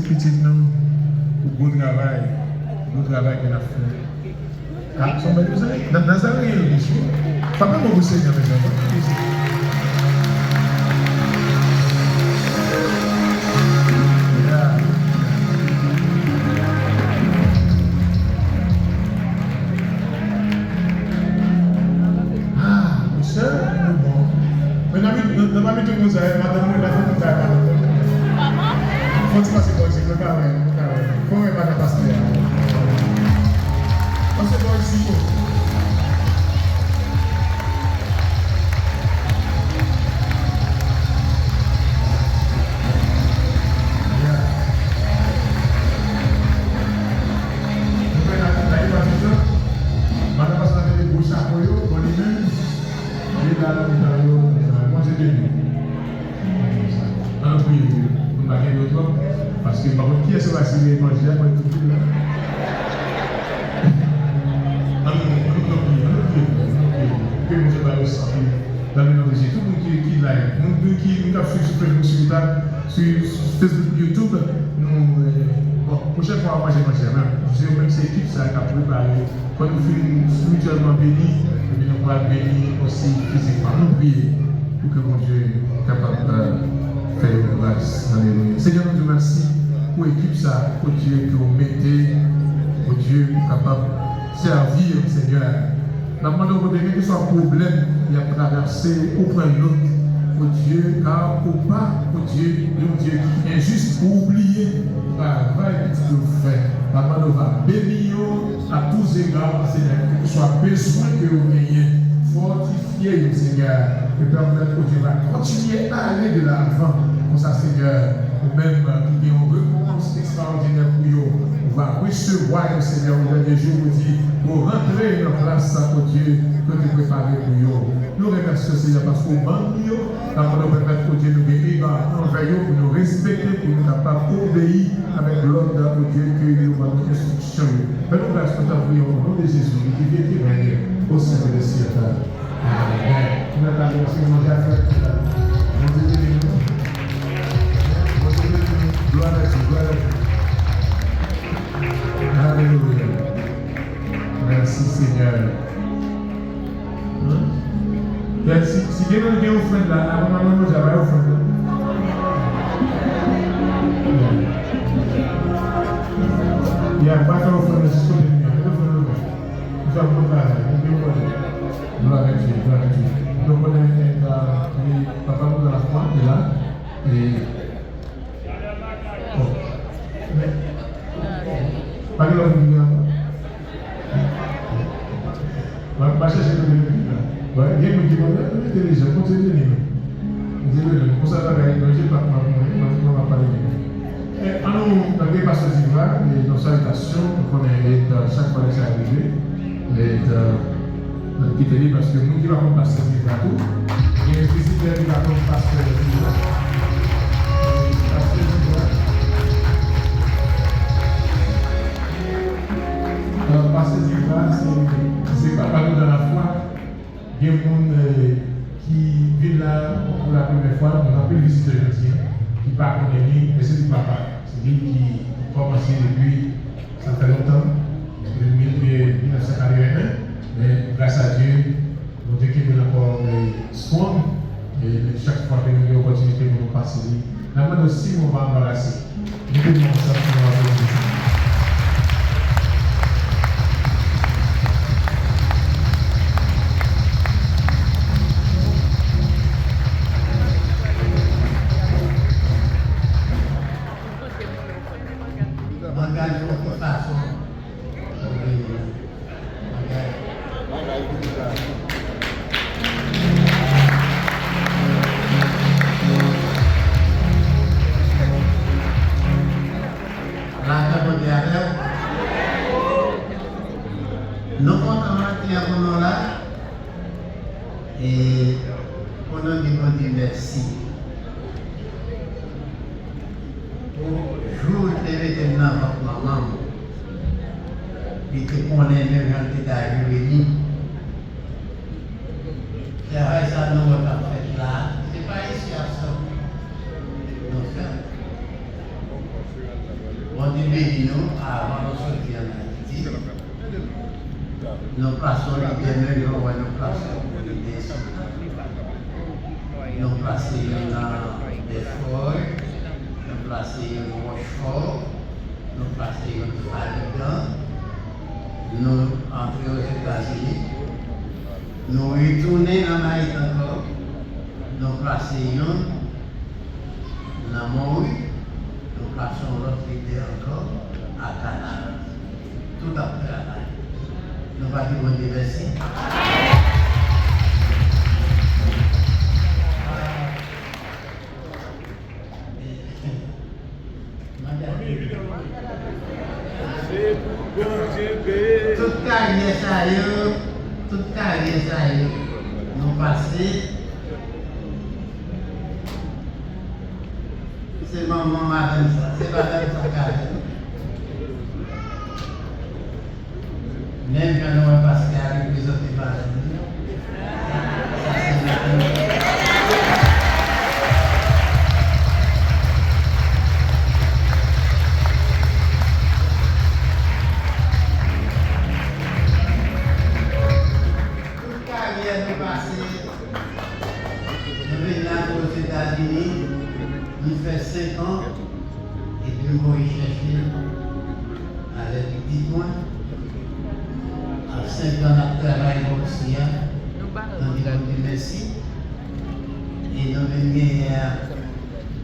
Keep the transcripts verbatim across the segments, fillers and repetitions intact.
Pitit nou, pou gwo travay, gwo travay ke n ap fè. Ah, se yon bèl mizik. Nan, nan sa reyèl bouch, wi. Frape yon bon pou Senyè, mezanmi. Frape yon mizik. Yeah. Ah, mesye, nou bon. Men nan, nan, nan pa mete moun sa yo, madanm mwen la fè moun sa yo pa bon. Fò ti pase bò isit, mwen pa wè, mwen pa wè. Fò wè madan pastè a. Pase bò isit, yo. Yeah. Nou fè la, la, la, la, madan pastè a mete gwo chapo yo, bò li menm. Li la nan mitan yo, Bondye beni. Ann nou priye pou nou pa kenbe yo twòp, paske m pa konn kiyès yo va sere manje a, mwen tout vin la. Ann nou, ann nou priye, ann nou priye pou yo, ann nou priye pou yo. Ke Bondye ba yo santi, nan le non de Jezi. Tout moun ki, ki live, moun, moun ki, moun k ap swiv sou Facebook, sou YouTube, sou, sou Facebook, YouTube, nou, eh, bon, pwochèn fwa w ap manje manje a, men, se yo menm, se ekip sa a k ap prepare. Fò nou fin espirityèlman beni, epi nou pral beni osi fizikman. Nou priye pou ke Bondye kapab, euh, fè yo gras. Alelouya. Senyè, nou di w mèsi pou ekip sa a, Bondye, ke w mete, Bondye, pou kapab sèvi w, Senyè. N ap mande w, Bondye, kèlkeswa pwoblèm y ap travèse, ou pran nout, Bondye, ka ou pa, Bondye, yon Dye ki enjis, ou bliye travay pitit ou fè. N ap mande w va beni yo, à tous égards, Senyè, kèlkeswa bezwen ke yo genyen, fòtifye yo, Senyè, e pèmèt ke Bondye va kontinye ale de lavan. Konsa, Senyè, ou menm ki gen yon rekonpans ekstraòdinè pou yo, ou va resevwa yo, Senyè, o dènye jou, ou di, pou rantre nan plas sa, Bondye, ke w te prepare pou yo. Nou remèsye w, Senyè, paske w ban nou yo, n ap mande w pèmèt, Bondye, nou gen egarman anvè yo, pou nou respekte, pou nou kapab obeyi avèk lòd, Bondye, ke yo ban nou enstriksyon. Fè nou gras nou ta priye o non de Jezi, li ki viv, ki règne au siècle des siècles. Amèn. Nou mèt ale paske manje a fèt. Bondye beni nou. Bondye beni nou. Glwa a Dye, glwa a Dye. Alelouya. Mèsi Senyè. Hein? Lè si, si gen moun gen ofrann la, avan m al nan manje a, bay ofrann la. Ya, pa fè ofrann la jis kote m ye a. Mete ofrann la. Nou fè bon travay. Nou gen ofrann. Glwa a Dye, glwa a Dye. Nou konnen, eh, eh, papa nou nan lafwa, li la. E, bon. Men, pa gen lòt moun ki gen ankò? Mwen pa chèche kote nou ki la. Bon, gen moun ki konn, nou entèlijan, Bondye beni nou. Bondye beni nou. Konsa bagay, Bondye pa t mwen, mwen, mwen, mwen pa pale de nou. E, an nou, tande pastè Divra, e, yon salitasyon, nou konnen, e, chak fwa lè sa rive, e, n ap kite li, paske moun ki pa konn pastè Divra tou, gen vizitè ki pa konn pastè Divra. Pastè Divra. Alò, pastè Divra, se, se papa nou nan lafwa. Gen moun, eh, ki vin la pou la premyè fwa, nou gen anpil vizitè jodi a, ki pa konnen li, men se li papa. Se li ki, ki kòmanse depi, sa fè lontan, depi mil, eh, mil nèf san katreven en, men gras a Dye, Bondye kenbe l ankò, eh, strong, e chak fwa ke nou gen opòtinite pou nou pase li, n ap mande w si nou pa anbarase. Mete men ansanm pou nou aplodi. Mwen gade yon fason pou vini. Lajan Bondye avè w. Nou kontan anpil pou nou la. E pou nou di Bondye mèsi. Pou jou l te mete m nan vant manman m, li te konnen menm jan l te ta jere nou. Travay sa nou wè k ap fèt la, se pa isi a sèlman. Non, frè m. Nou plase yon lidè, men nou wè nou plase yon lidè isi. Nou plase youn nan Bèfòy, nou plase youn Wòchfò, nou plase youn Faligan, nou antre Ozetazini, nou retounen an Ayiti ankò, nou plase youn nan Monwi, nou plase yon lòt lidè ankò a Kanada. Tout ap travay. Nou va di Bondye mèsi. Tout karyè sa yo, tout karyè sa yo, nou pase. Se manman madanm sa, se madanm sa k ale. Menm jan nou wè pastè a reprezante madanm li, sa se madanm li. Tout karyè nou pase, nou vin la Ozetazini, nou fè senk an, epi m voye chèche l avèk pitit mwen. Ap senk an n ap travay bò isi a, nou di Bondye mèsi. E nou vin genyen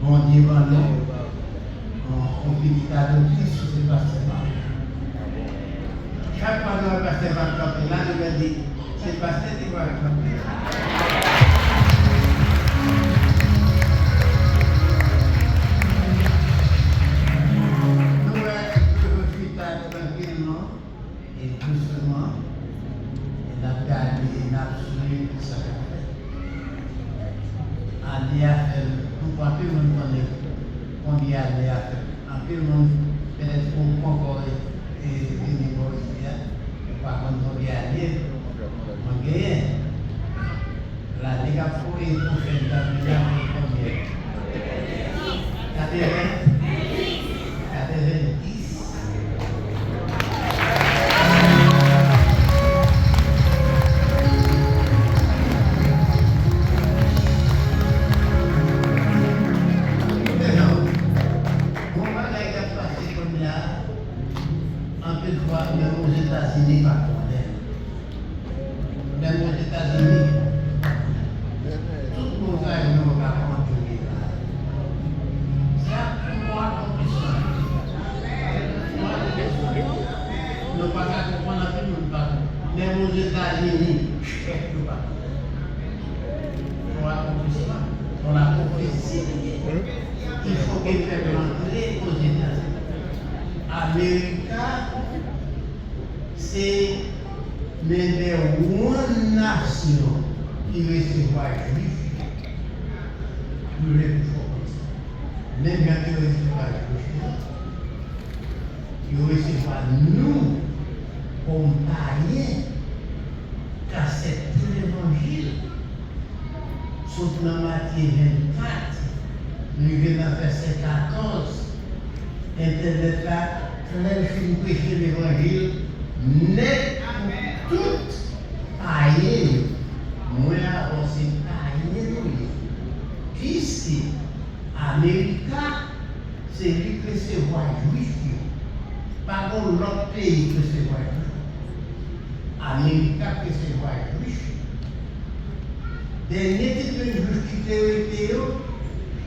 Bondye ban nou yon, yon pitit adoptif, se pastè Marc. Chak fwa nou wè pastè Marc kanpe la, nou gen di, se pastè ki pral kanpe la. Nou wè, nou chita trankilman e dousman, e n ap gade, e n ap swiv sa k ap fèt. Ane a fè l, pou anpil moun konnen konbyen ane a fè l. Anpil moun, petèt ou poko, e, vini bò isi a, ou pa konn konbyen ane mwen genyen. Lane k ap vini pwochèn, n ap vin avèk konbyen? Katreven? Katreven. Koute non, gon bagay k ap pase kounye a, anpil fwa, menm Ozetazini pa konnen. Menm Ozetazini, tout moun sa yo, nou pa konn yo ye la. Sa, yon akonplisman. Yon akonplisman. Nou pa ka konprann, anpil moun pa konprann. Menm Ozetazini, chèf yo pa konn. Yon akonplisman, yon akonplisman ki fòke fè rantre Ozetazini. Amerika, se men de wan nasyon ki resevwa Jwif yo. Nou vle pou fò konn sa. Menm jan ke yo resevwa Jwif yo, yo resevwa nou kòm payen k aksepte levanjil. Sot nan Matye vennkat, rive nan vèsè katòz, entènèt la klè, l fin preche levanjil nèt pou tout payen yo. Mwen avè w se payen nou ye. Piske Amerika, se li k resevwa Jwif yo. Pa gon lòt peyi k resevwa Jwif yo. Amerika k resevwa Jwif yo. Dènye ti grenn Jwif ki te rete yo,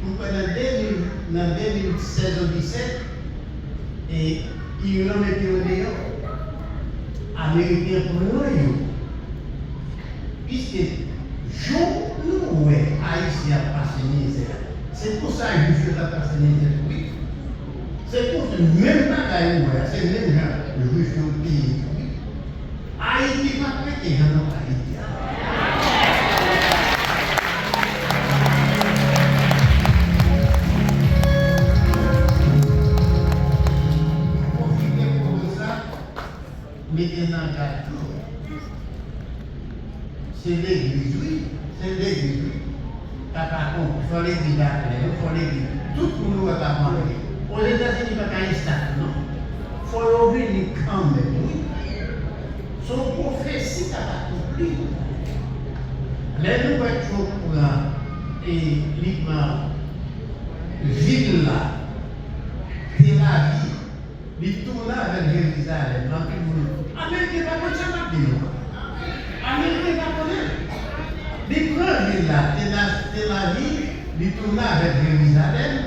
m kwè nan de mil, nan de mil sèz ou disèt, e Iran mete yo deyò. Ameriken pran yo. Piske jan nou wè Ayisyen ap pase mizè a, se konsa Jwif yo t ap pase mizè tou wi. Se konsa, menm bagay ou wè a, se menm jan Jwif yo te ye tou wi. Ayiti p ap rete jan nou pa rete a. Pwofite pou sa, mete nan gad tou. Se legliz wi, se legliz wi. Sa pa konprann, fò legliz la klè, fò legliz. Tout moun ou wè k ap antre. Ozetazini pa ka estab non. Fò yo vini kanmenm wi. Se yon pwofesi k ap akonpli. Lè nou wè Trump pran e li pran vil la, Tel Aviv, li tounen avèk Jerizalèm, anpil moun. Ameriken pa konn sa m ap di nou. Ameriken pa konnen. Li pran vil la, Tel Aviv, li tounen avèk Jerizalèm,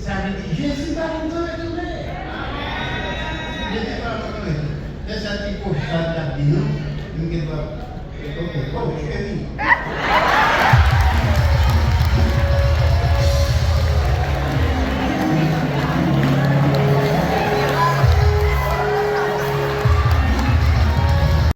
sa vle di Jezi pa kontan retounen. Jezi pa kontan retounen. Se sa ti pwofèt la t ap di nou, nou gen dwa, ok, oh, cheri.